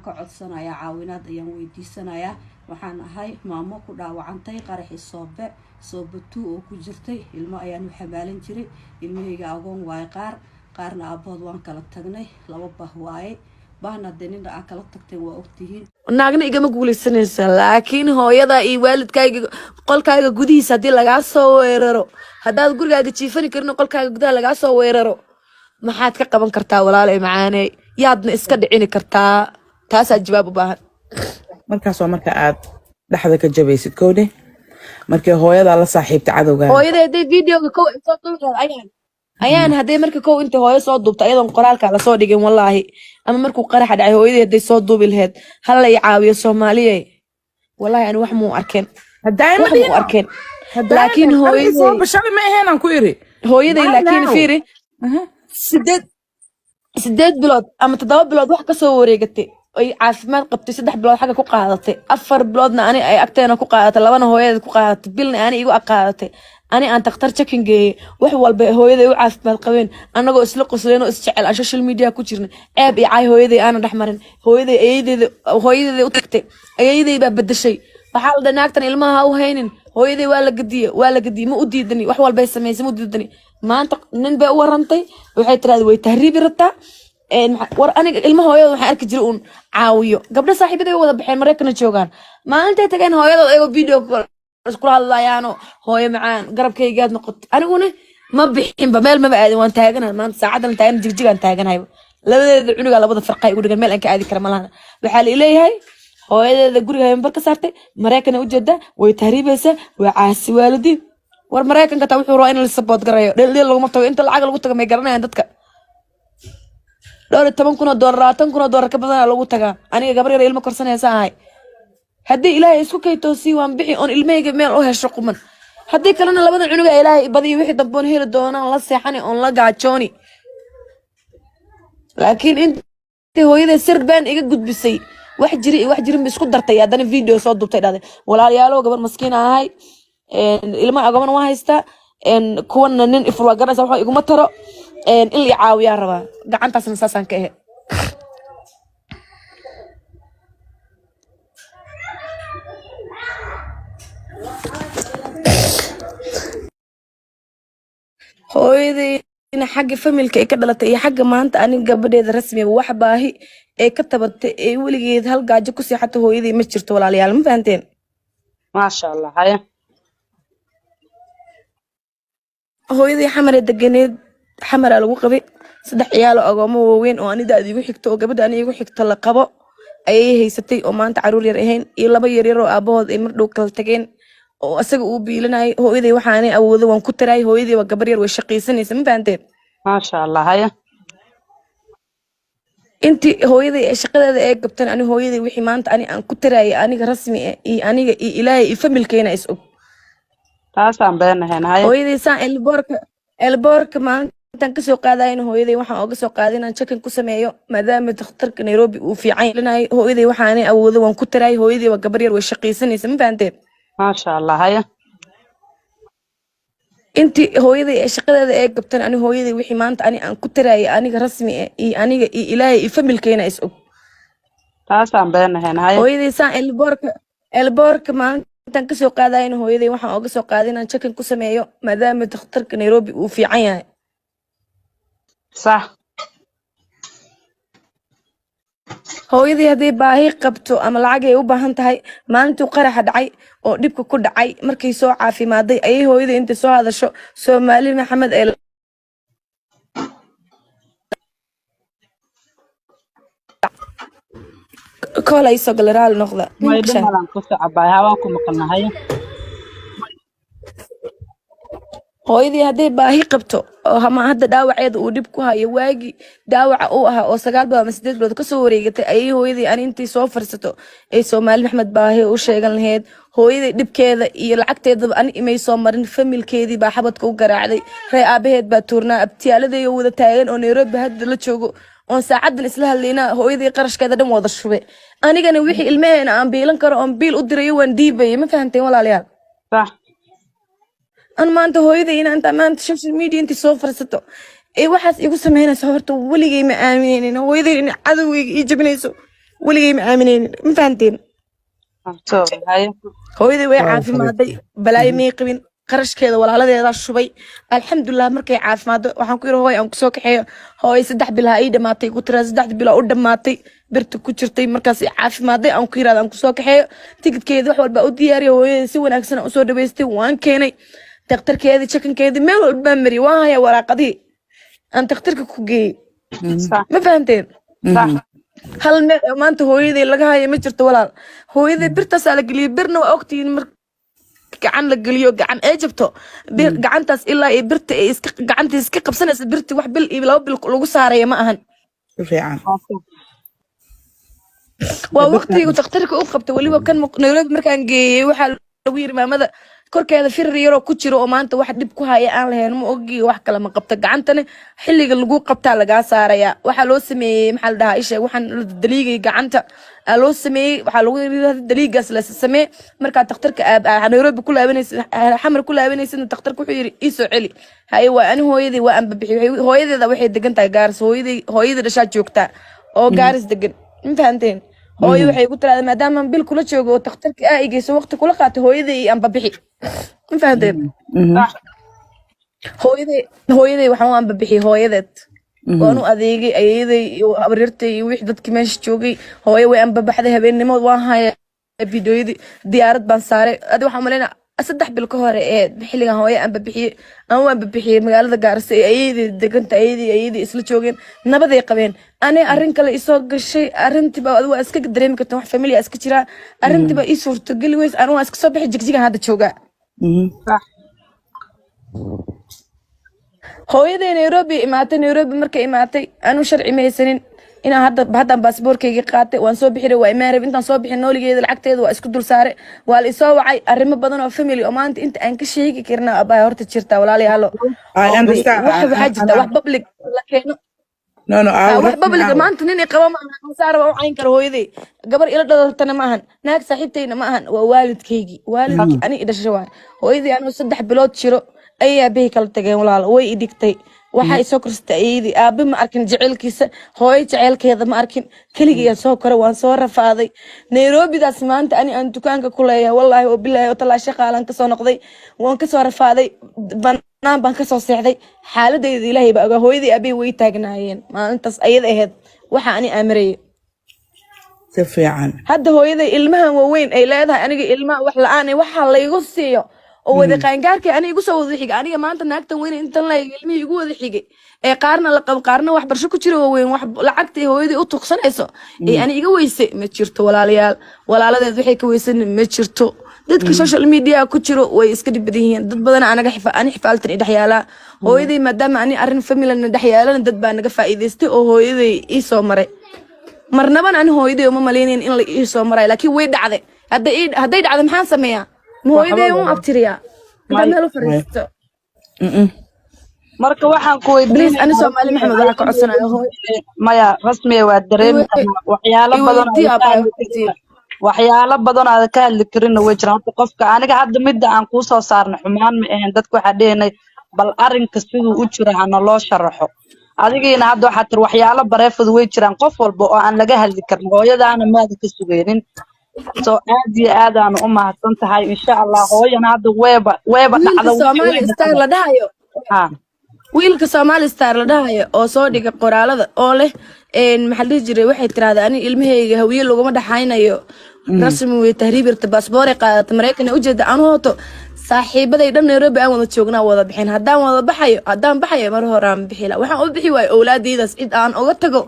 Ka codsanayaa caawinaad ayaan weydiisanayaa. Waxaan ahay maamo ku dhaawacantay qaraxii Soobe, Soobe 2 oo ku jirtay. Ilmo ayaan u xamaalan jiray. Ilmahayga agoon waaye, qaar qaarna aabahood waan kala tagnay. Laba bah waaye, bahna dee nina aa kala tagteen waa ogtihiin. Naagna igama guulaysanaysa, laakiin hooyada iyo waalidkaaga qolkaaga gudihiisa haddii lagaa soo weeraro, haddaad gurigaaga jiifani karin, qolkaaga gudaha lagaa soo weeraro, maxaad ka qaban kartaa, walaalay macaaney? Yaadna iska dhicini kartaa? Taasaa jawaab u baahan. Markaas waa marka aad dhexda ka jabaysid kowdhe, markay hooyadaa la saaxiibta cadowgaaga. Hooyada hadday videoga kow soo duubi lahayd, ayaan hadday marka kow inta hooyo soo duubta ayadoon qoraalka lasoo dhigin, wallaahi, ama markuu qaraxa dhacay hooyadii hadday soo duubi lahayd, "Hala i caawiyo Soomaaliye," wallaahi ani wax muu arkeen. Haddaay ma wax muu dhihino. arkeen. Haddaay laakiin qarxii hooyaday soo bashalay ma ahayn aan ku iri. Hooyaday Why laakiin now? Fiiri, 8 bilood ama 7 bilood wax kasoo wareegatay ay caafimaad qabtay, 3 bilood xagga ku qaadatay, 4 biloodna ani ay agteena ku qaadatay, labana hooyadeed ku qaadatay, bilna ani igu qaadatay, ani aan takhtar checking geeyey, wax walba hooyaday u caafimaad qabeen, anagoo isla qosleen oo isjecel, aan social media ku jirnay, ceeb iyo caay hooyaday aanan dhex marin. Hooyaday ayeedeeda, hooyadeeda u tagtay, ayeeyaday baa bedeshay. Waxaa la dhahay, "Naagtan ilmaha ha u haynin." Hooyaday waa la gadiyey, waa la gadiyey. Ma u diidani, wax walbay samaysay ma u diidani. Maanta nin bay u warantay, waxay tiraahday way tahriibi rabtaa. War aniga ilma hooyada waxaan arki jiray uun caawiyo. Gabdho saaxiibaday way wada baxeen, Maraykana joogaan. Maalintay tageen hooyadood ayagoo video iskula hadlayaano, "Hooyo macaan, garabkaygaad noqotay." Aniguna ma bixinba, meel maba aadin, waan taaganahay maanta saacadan taagan, Jigjigaan taaganahay. Labadeeda cunugaa labada farqa igu dhigan, meel aan ka aadi kara malahan. Waxaa la ileeyahay hooyadeeda guriga habeenbar ka saartay, Maraykana ujeedaa, way tahriibaysaa, waa caasi waalidiin. War Maraykanka taa wuxuu rabaa in la support garayo. Dheeldheel laguma tago, inta lacag lagu tago may garanayaan dadka. Dhowr iyo toban kun oo doolar, 20,000 oo doolar ka badanaa lagu tagaa. Aniga gabar yar ilmo korsanaysa ahay. Haddii Ilaahay isku kaytoosii, waan bixi oon ilmahayga meel u hesho quman. Haddii kalena labada cunuga Ilaahay badiyo, wixii damboon heli doonaan la seexani oon la gaajooni. Laakiin intii hooyaday sir been iga gudbisay, wax jiri iyo wax jirin ba isku dartay, haddana video soo duubtay, dhahday, "Walaalayaalow, gabar maskiin ahay, ilmaha agomana waa haystaa, kuwana nin ifur waa garanaysa, wax iguma taro, in la i caawiyaan rabaa." Gacantaasna saasaan ka ahe. Hooyadayna xagga familka ay ka dhalatay iyo xagga maanta aniga gabadheeda rasmiga, wax baahi ee ka tabatay ee weligeed hal gaajo ku seexata hooyaday ma jirto, walaalayaal, ma fahanteen? Maasha Allah, haya. Hooyadii Xamaree deganeed, Xamaraa lagu qabay. Saddex ciyaalo agoomo waaweyn oo anida aad igu xigto oo gabadha ani igu xigto la qabo ayay haysatay, oo maanta caruur yar ahayn, iyo laba yaryar oo aabahood ay mar dhow kala tageen oo asaga uu biilanayay. Hooyaday waxaanay awoodo waan ku taraay. Hooyadii waa gabar yar, way shaqaysanaysa, ma fahanteen? Maasha Allah, haya. Intii hooyaday ee shaqadeeda ee gabtan, ani hooyaday wixii maanta ani aan ku taraayay, aniga rasmi ah iyo aniga iyo Ilaahay iyo familkeena is og. Taasaan been ahayn, haya. Hooyaday saan elboorka maalintan kasoo qaadayna, hooyaday waxaan oga soo qaaday inaan checking ku sameeyo, maadaama dhakhtarka Nairobi uu fiican yahay. Hooyaday waxaanay awoodo waan ku taraay. Hooyaday waa gabar yar, way shaqaysanaysa, ma fahanteen? Maasha Allah, haya. Intii hooyaday ee shaqadeeda ee gabtan, ani hooyaday wixii maanta ani aan ku taraayay, aniga rasmi ah iyo aniga iyo Ilaahay iyo familkeena is og. Taasaan been ahayn, haya. Hooyaday saan elboorka maalintan kasoo qaadayna, hooyaday waxaan oga soo qaaday inaan checking ku sameeyo, maadaama dhakhtarka Nairobi uu fiican yahay. Sax. Hooyadii hadday baahi qabto ama lacag ay u baahan tahay, maalintuu qaraxa dhacay oo dhibka ku dhacay, markay soo caafimaaday ayay hooyadii intay soo hadasho Soomaali Maxamed ee koolay soo gala, raali noqda. May Ninka dhimalaan ku socobaay, hawaan ku maqalna, haya. Hooyadii hadday baahi qabto oo ama hadda dhaawaceeda uu dhib ku hayo, waagi dhaawaca uu ahaa oo 9 bilood ama 8 bilood kasoo wareegatay ayay hooyadii ani intay soo farsato ay Soomaali Maxmed baahi u sheegan lahayd. Hooyadii dhibkeeda iyo lacagteedaba ani imay soo marin. Familkeedii baa xabadka u garaacday, ree aabaheed baa tuurnaa, abtiyaaladay oo wada taagan oo Nairobi hadda la joogo oon saacadan isla hadlaynaa, hooyadii qarashkeeda dhan wada shubay. Anigana wixii ilmaheena aan biilan karo oon biil u dirayo waan dhiibayay, ma fahanteen, walaalayaal? Sax. An maanta hooyaday inaan intaa maanta social media intii soo farsato ee waxaas igu sameynayso, horta weligay ma aaminaynin hooyaday inay cadowgayga ii jabinayso. Weligay ma aaminaynin, ma fahanteen? Sorry, haye. Hooyaday way Waa caafimaaday, balaayo may qabin, qarashkeeda walaaladeeda shubay, alxamdulilah. Markay caafimaado waxaan ku yiri, "Hooy, aan kusoo kaxeeyo." Hooy, 3 bil ha ii dhamaatay ku tiraa, 3 bilo u dhamaatay birta ku jirtay. Markaas i caafimaaday aan ku yiraahdo aan kusoo kaxeeyo, tikidkeeda wax walba u diyaariyo. Hooyada si wanaagsan aan usoo dhaweystay, waan keenay, daktarkeedii, jakankeedii, meel walbaan mariyay, waan hayaa waraaqadihii aan daktarka ku geeyey. Ma fahanteen? Sax. Hal meel oo maanta hooyaday laga hayo ma jirto, walaal. Hooyaday birtaasaa la geliyey, birna waa ogtihiin, mar gacan la geliyo, gacan ay jabto, bir gacantaas ilaa iyo birta ay iska gacanta iska qabsanaysa, birti wax bil iyo 2 bil lagu saaraya ma ahan. Si fiican. Waa sax. Waa waqtiga daktarka u qabtay. Weliba kan Nairobi markaan geeyey, waxaa lagu yiri maamada korkeeda firir yaroo ku jiro oo maanta wax dhib ku haya aan lahayn ma ogi, wax kale ma qabta. Gacantana xilliga lagu qabtaa lagaa saaraya. Waxaa loo sameeyey, maxaa la dhahaa, isha waxaan la daliigay gacanta aa loo sameeyey. Waxaa lagu yiri daliigaas la samee. Markaa daktarka Nairobi ku laabanaysa, Xamar ku laabanaysa, daktarka wuxuu yiri, "Ii soo celi." Haye, waa ani hooyadii waa aan babixiyey. Hooyadeeda waxay degan tahay Gaaris, hooyadii hooyadii dhashaa joogtaa oo Gaaris degan, ma fahanteen? Hooyo waxay ku tiraahdaa, maadaama bil kula joogo oo takhtarka aa igeyso, waqti kula qaatay, hooyaday iyo anbabixi, ma fahanteen? Sax. Hooyaday waxaan u anbabixiyey hooyadeed, waan u adeegay ayeeyaday iyo habaryartay iyo wixii dadkii meesha joogay. Hooyo way anbabaxday habeennimo, waan haya fiidiyoyadii. Diyaarad baan saaray. Adi waxaan umaleynaa 3 bil ka hore ee xilligan hooyo anbabixiyey, aan u anbabixiyey magaalada Gaarisa ee ayeeyaday deganta. Ayeeyadii isla joogeen, nabaday qabeen. Ani arrin kale isoo gashay, arrintiiba waa iska dareemi kartan, wax familia iska jiraa, arrintiiba ii suurtogeli weys. Anu waa iska soo bixi, Jigjigan hadda joogaa. Sax. Hooyaday Nairobi imaatay. Nairobi markay imaatay, anu sharci ma haysanin. Inaan hadda haddaan baasboorkayga qaatay, waan soo bixi, waa imaan rabay. Intaan soo bixin nooligeeda lacagteeda waa isku dul saare, waa la isoo wacay. Arrimo badan oo family oo maanta inta aan ka sheegi karna abaa horta jirta, walaalayaalo. I understand. Wax waxaa jirta wax public la keeno. No, wax rasmi public aawo. Maanta nin i qaba ma ahan, saara waa u cayn kara hooyaday. Gabar ila dhalatana ma ahan, naag saaxiibtayna ma ahan, waa waalidkaygii, waalidkii ani i dhashay waay. Hooyadii anuu 3 bilood jiro ayay aabbahay kala tageen, walaal. Way i dhigtay, waxaa i soo korsatay ayeydii. Aabe ma arkin jaceylkiisa, hooyo jaceylkeeda ma arkin, keligayaan soo koray, waan soo rafaaday. Nairobidaas maanta ani aan dukaanka ku leeyahay, wallaahi oo bilaahi oo talaa, shaqaalan kasoo noqday, waan kasoo rafaaday, banaan baan kasoo seexday. Xaaladayda Ilaahay baa ogaa. Hooyadii aabbahay way taagnaayeen maalintaas ayada ahayd waxa ani aamirayay. Si fiican. Hadda hooyaday ilmahan waaweyn ay leedahay, aniga ilmaha wax la-aan eh, waxa laygu siiyo oo wada qaangaarkay aniga igu soo wada xigay. Aniga maanta naagtan weyne intan la ilmihii igu wada xigay ee qaarna la qabo, qaarna waxbarasho ku jira, waaweyn, wax lacagta ay hooyadii u tuqsanayso ee ani iga weyse ma jirto, walaalayaal. Walaaladeed waxay ka weysan ma jirto. Dadka social media ku jiro way iska dhib badan yihiin. Dad badan anaga xifa ani xifaaltan i dhex yaalaa hooyaday, maadaama ani arrin familana dhex yaalana, dad baa naga faa'iidaystay oo hooyaday ii soo maray. Marnabana ani hooyaday uma malaynayn in la ii soo maray, laakiin way dhacday. Hadday dhacday, maxaan sameeyaa? Ma hooyaday Waxba un abtiriyaa intaa meel u fadhiisto? Marka waxaan ku Please, ani weydiinayaa Soomaali Maxamed waxaa ka codsanaya hooy Maya, rasmiya waa dareemi karnaa waxyaalo badan oo iweydii aad ka abaa hadli weydii. karin, waxyaalo badan oo aad ka hadli karinna way jiraan. Horta qofka aniga hadda midda aan kuu soo saarnay xumaan ma ahayn. Dadka waxaa dhehnay, bal arrinka siduu u jiro hana loo sharaxo. Adigiina hadda waxaa tiri waxyaalo bareefad way jiraan qof walba oo aan laga hadli karin, hooyadaana maada ka sugaynin. So aad iyo aad aanu u mahadsan tahay. Insha Allah hooyana hadda weeba wiilka dhacda Soomaali way Star dhacda la dhahayo, ha. Wiilka Somali Star la dhahayo oo soo dhiga qoraalada oo leh maxaa la dhihi jiray, waxay tirahdaa ani ilmahayga Hawiye laguma dhaxaynayo, rasmi way tahriibirta, baasboor ay qaadata, Maraykan ay ujeeda. Anu hoto saaxiibaday dhan Nairobi aan wada joognaa wada bixin. Haddaan wada baxayo, haddaan baxayo, mar horaan bixi la. Waxaan u bixi waayo owlaadaydaas cid aan uga tago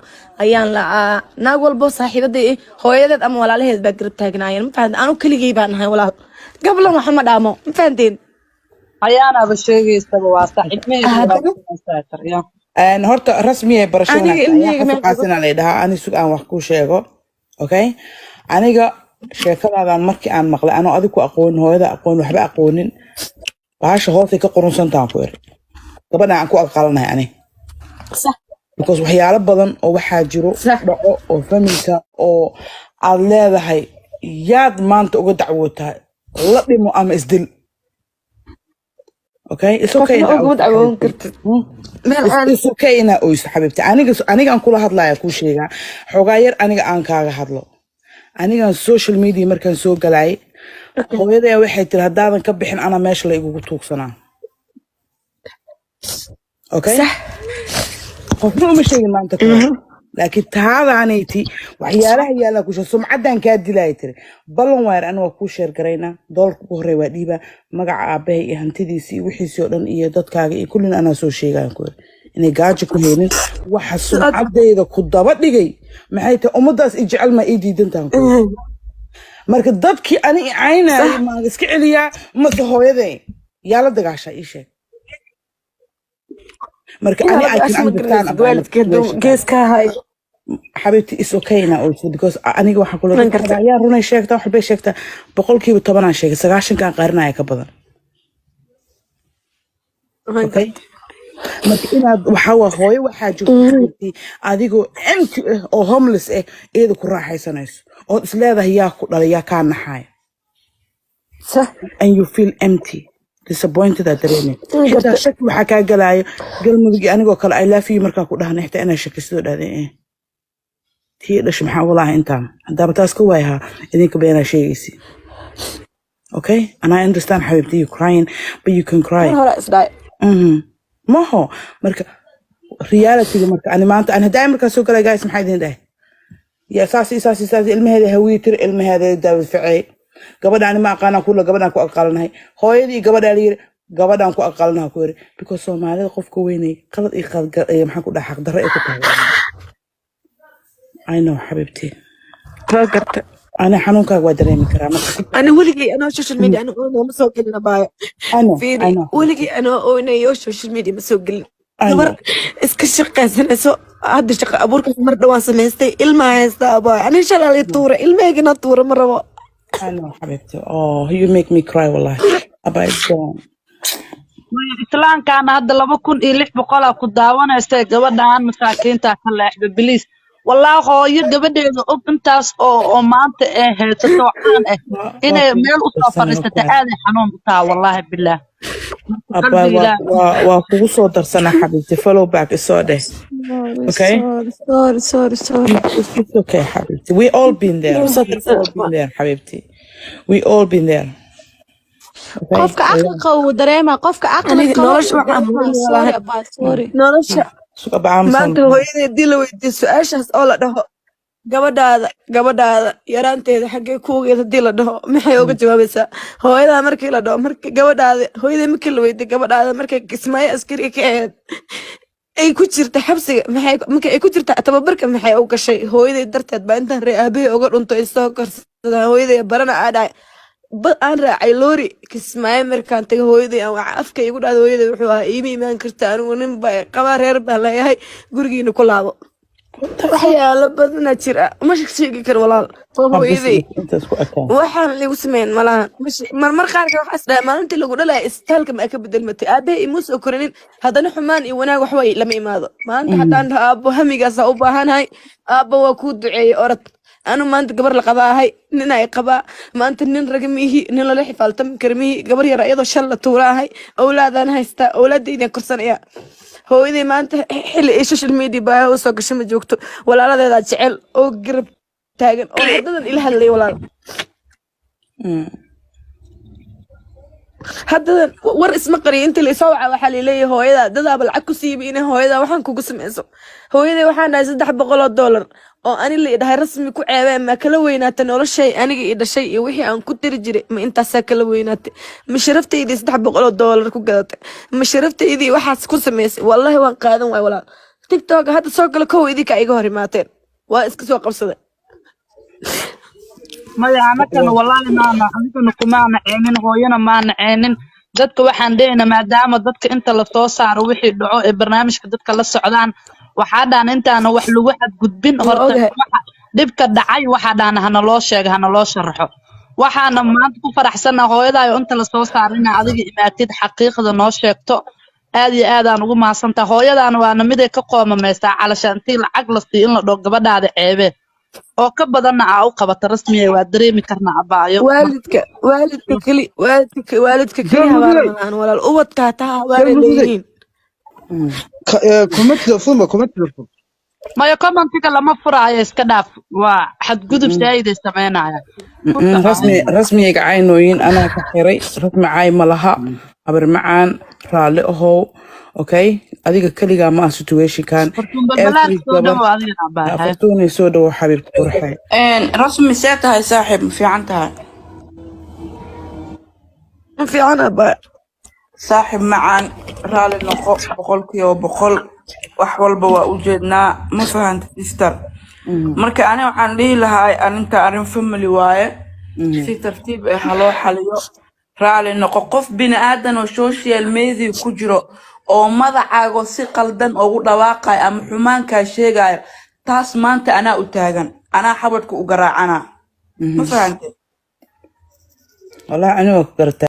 ayaan la'aa. Naag walbo saaxiibaday hooyadeed ama walaalaheed baa garab taagnaayeen, ma fahanteen? Anu keligay baan ahay, walaal, gablan waxa ma dhaamo, ma fahanteen? Ayaanaaba sheegaysaba, waa sax, ilmahayga waa Haddana saatir ya. Horta rasmiya, barasho aniga wanaagsan ayaa ilmahayga xasan meel uga qaasina la dhahaa. Ani sug aan wax kuu sheego, okay? Aniga sheekadaadan markii aan maqlay, anoo adig ku aqoonin, hooyada aqoonin, waxba aqoonin, bahasha hoosay ka qurunsantaan ku iri gabadhan aan ku aqalanahay ani, because waxyaalo badan oo waxaa jiro dhaco oo familka oo aad leedahay yaad maanta uga dacwootahay, la dhimo ama isdil. Okay, it's okay Qofna inaa uguma oyso, dacwoon xabiibti. kartid meel aan. It's okay inaa oyso, xabiibti. Aniga anigaan kula hadlaya, kuu sheegaa xoogaa yar. Aniga aan kaaga hadlo, anigaan social media markaan soo galaay, hooyaday waxay tiri, "Haddaadan ka bixin, ana meesha la igugu tuugsanaa." Okay? Sax. Qofna uma sheegin maanta ka hor, laakiin taadaanayti waxyaalaha yaallaa kushe sumcaddan kaa dilaya tiri. Ballan waayar, ani waa kuu share garaynaa. Doolarka ugu horreeya waa dhiibaa, magaca aabahay iyo hantidiisi iyo wixiisii oo dhan iyo dadkaaga iyo kullina anaa soo sheegayan ku iri inay gaajo ku haynin. Waxa sumcaddayda ku daba dhigay maxay tahay? Ummaddaas i jecel maa ii diidantaan ku iri. Marka dadkii ani i caynayay maan iska celiyaa mase hooyaday yaa la dagaashaa? Ii sheeg. Marka Inaa ani la I can dagaasho ma understand garanaysid about waalidka hadduu situation. geeska ahay. Xabiibti, is okay inaa oyso, because aniga waxaan kula Man karta. ayaa runay sheegtaa, waxbay sheegtaa. 10%-aan sheegay, 90-kaan qarinaya ka badan. Man okay karta. Marka inaad waxaa waa hooyo waxaa jirta, xabiibti, adigoo empty ah oo homeless ah iyada ku raaxaysanayso ood is leedahay yaa ku dhalay, yaa kaa naxaaya, and you feel empty, disappointed aad dareemay. Man Xitaa karta. shaki waxaa kaa galaayo Galmudug iyo anigoo kale "I love you" markaa ku dhahna, xitaa inaa shakisidoo dhahday, "Tii dhashay maxaa uga lahaa intaan haddaaba taas ka waayahaa?" Idinka beenaa sheegaysi. Okay, and I understand, xabiibti, you crying, but you can cry. Mar hore isdhaay. Maho. Marka realityga, marka ani maanta ani haddaa markaa soo galay, guys, maxaa idin dhahay? Ya saas iyo saas iyo saas, ilmaheeda Hawiye tiri, ilmaheeda daawad ficey. Gabadha ani ma aqaanaan kula, gabadhaan ku aqalanahay. Hooyadii gabadhaa la yiri, gabadhaan ku aqalanaha ku yiri, because Soomaalida qofka weynay qalad iyo qalad iyo maxaan ku dhaha xaqdarro ay ku tahay. I know, xabiibti. Waa garta. Ani xanuunkaaga waa dareemi karaa marka. Ana weligay anoo social media ana oynaya ma soo gelin, abaayo. I know. I Fiiri, know. weligay anoo oynayo social media ma soo gelin. I Gabar know. iska shaqaysanayso, hadda shaqa abuurkaas mar dhawaan samaystay, ilmaa haysta, abaayo. Ani shalaalay tuura, ilmahaygana tuura ma rabo. I know, xabiibti. Oh, you make me cry, wallahi. Abay, don't. Islaamkaana hadda 2600-aa ku daawanaysa. Gabadhan masaakiinta ka leexda, please. Walaa hooyo gabadheeda og intaas oo maanta ee haysato caan ah Waa inay kugu meel usoo darsanay. fadhiisata, aaday xanuun u taha, wallaahi bilaah. Marka Abay, qalbiga waa Ilaah. waa kugu soo darsanaa, xabiibti. Follow back isoo dheh. Sorry. Okay. Sorry, sorry, sorry, sorry. It's okay, xabiibti. We all been there. Soo We all darsan. been there, xabiibti. We all been there. Okay. Qofka caqli qaba wuu dareemaa, qofka caqli Aniga qaba nolosha wuu waxaan dareemaa. Sorry, walahi abaa, sorry. Nolosha Suka baamsan. maanta hooyadii haddii la weydiiyo su-aashaas oo la dhaho, "Gabadhaada yaraanteeda xaggee kuugeed?" haddii la dhaho, maxay uga jawaabaysaa hooyadaa markii la dhaho? Marka gabadhaada, hooyadii markii la weydiiyo, "Gabadhaada markay Kismaayo askariga ka ahayd ay ku jirta xabsiga, maxay marka ay ku jirta tababarka maxay u gashay?" Hooyaday darteed baa intaan ree aabahey uga dhunto ay soo korsadaan. Hooyaday barana aa dhahay ba aan raacay loori Kismaayo. Markaan tagay, hooyaday aan waxa afka igu dhahday, hooyaday wuxuu ahaa, "Iima imaan karta, anigu nin baa qabaa, reer baan leeyahay, gurigiina ku laabo." Waxyaalo badana jira, ma sheegi karo, walaal. Waa hooyaday. Intaas ku ekaan. Waxaan ligu sameyn malahan. Marmar qaarka waxaa is dhahay, maalintii lagu dhalaya isbitaalka ma ka bedelmatay? Aabahe imuu soo korinin, haddana xumaan iyo wanaag waxbay lama imaado. Maanta haddaan dhaho, "Aabbo, hamigaasa u baahanahay," aabbo waa kuu duceeyey, orod. Anu maanta gabar la qabaa ahay, nin ay qabaa. Maanta nin raga miihi, nin lala xifaaltami kara miihi. Gabar yar iyadoo shal la tuura ahay, owlaadaan haystaa, owlaadaydan korsanaya. Hooyaday maanta xilli ay social media baaha usoo gashay ma joogto. Walaaladeedaa jecel oo garab taagan oo haddadan ila hadlay, walaal. Haddadan war isma qariyo. Inta laisoo waca waxaa laleeyahay, "Hooyada dadaaba lacag ku siibay inay hooyada waxaan kugu sameyso." Hooyaday waxaan dhahay, $300 oo ani la idhahay rasmi ku ceebeen ma kala weynaatay noloshay aniga i dhashay iyo wixii aan ku diri jiray? Ma intaasaa kala weynaatay? Ma sharaftaydi $300 ku gadatay? Ma sharaftaydi waxaas ku samaysay? Wallahi waan qaadan waay, walaal. TikTok hadda soo gala, kow idinka iga hor imaateen, waa iska soo qabsaday. Maya, anakana wallaahi maana anigana kumaana ceenin, hooyana maana ceenin. Dadka waxaan dhehayna, maadaama dadka inta lasoo saaro wixii dhaco ee barnaamijka dadka la socdaan, waxaa dhahan intaana wax lagu xadgudbin. Waa horta ogahay. Waxa dhibka dhacay waxaa dhahan hana loo sheego, hana loo sharaxo. Waxaana maanta ku faraxsanaa hooyadaayo inta lasoo saaro inaa adiga imaatid, xaqiiqda noo sheegto. Aad iyo aadaan ugu mahadsantaha. Hooyadaana waana miday ka qoomameysaa calasha intii lacag la siiyo in la dhaho gabadhaada ceebe. Oo ka badanna aa u qabata Rasmiya, waa dareemi karnaa, abaayo. Waalidka keli waalidka keli habaar Galmudugey. malahan, walaal. Ubadka hataa habaaray Galmudugey. leeyihiin. Comment-iga furma, comment-iga fur. Maya, comment-iga lama furaayo, iska dhaaf, waa xadgudub shaahiday sameynaya. Rasmi Rasmiyga caynooyin anaa ka xiray. Rasmi caay ma laha, habar macaan, raalli ahow. Okay, adiga keligaa ma ah situation-kan. Fartuun Balbalaar, every soo gabar dhawow adigana, abaayo. Fartuunay, soo dhawo, xabiibti qurxay. Rasmi, see tahay, saaxiib? Ma fiican tahay? Ma fiican, abaa. Saaxiib macaan, raali noqo 100%. Wax walba waa u jeednaa, ma fahanta, sister? Marka ani waxaan dhihi lahaa, arrinta arrin family waaye, si tartiib ah ha loo xaliyo. Raali noqo. Qof bini aadan oo social media ku jiro oo magacaago si qaldan ugu dhawaaqayo ama xumaankaa sheegayo, taas maanta anaa u taagan, anaa xabadka u garaacana, ma fahante? Wallahi aniga waa ku garataa.